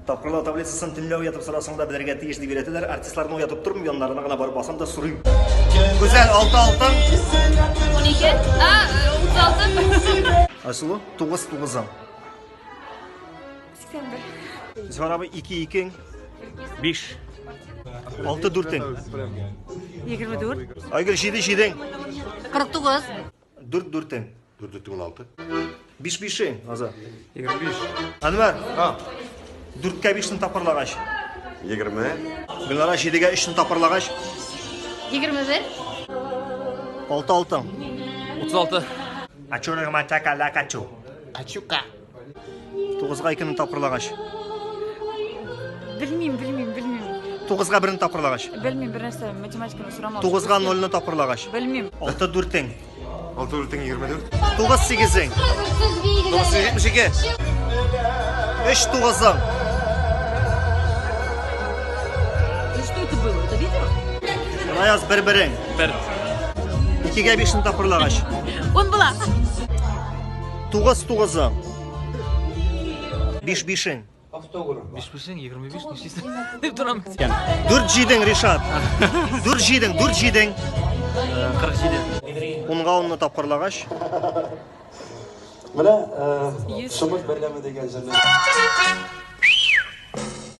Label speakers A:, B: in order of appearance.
A: Тапкырлау таблицасын төнлә уятып сорасаң да белергә тиеш дип өйрәтәләр. Артистларны уятып тормыйм, яннарына гына барып басам да сорыйм. Гүзәл, алты алтың.
B: 12. А, 36.
A: Айсылу, тугыз тугызың.
B: 81.
A: Зөфәр абый, ике икең. Биш. Алты дүртең.
B: 24.
A: Айгөл, җиде җидең.
B: 49.
A: Дүрт дүртең.
C: Дүрт дүртең 16.
A: Биш бишең, Аза.
D: 25.
A: Әнвәр. Дүрткә бишне тапкырлагач.
C: 20.
A: Гөлнара җидегә өчне тапкырлагач.
B: 21.
A: Алты алтың.
D: 36.
A: Ачурыгма чака ла качу.
E: Качука.
A: Тугызга икене тапкырлагач.
B: Белмим, белмим, белмим.
A: Тугызга берне тапкырлагач.
B: Белмим, бер нәрсә, математиканы сорама.
A: Тугызга нольне тапкырлагач.
B: Белмим.
A: Алты дүртең.
C: 6 дүртең 24.
A: Тугыз сигезең.
C: 9 72.
A: Өч тугызың.
B: Что это было? Это видео?
A: Раяз бер берең.
D: Бер.
A: Икегә бишне тапкырлагач.
B: Он была.
A: Тугыз тугызың. Биш бишең.
D: Биш бишең 25 нишлисең? Дип торам.
A: Дүрт җидең, Ришат. Дүрт җидең, дүрт җидең.
D: 47.
A: Унга унны тапкырлагач.
F: Менә шомырт бәйләме дигән җырны.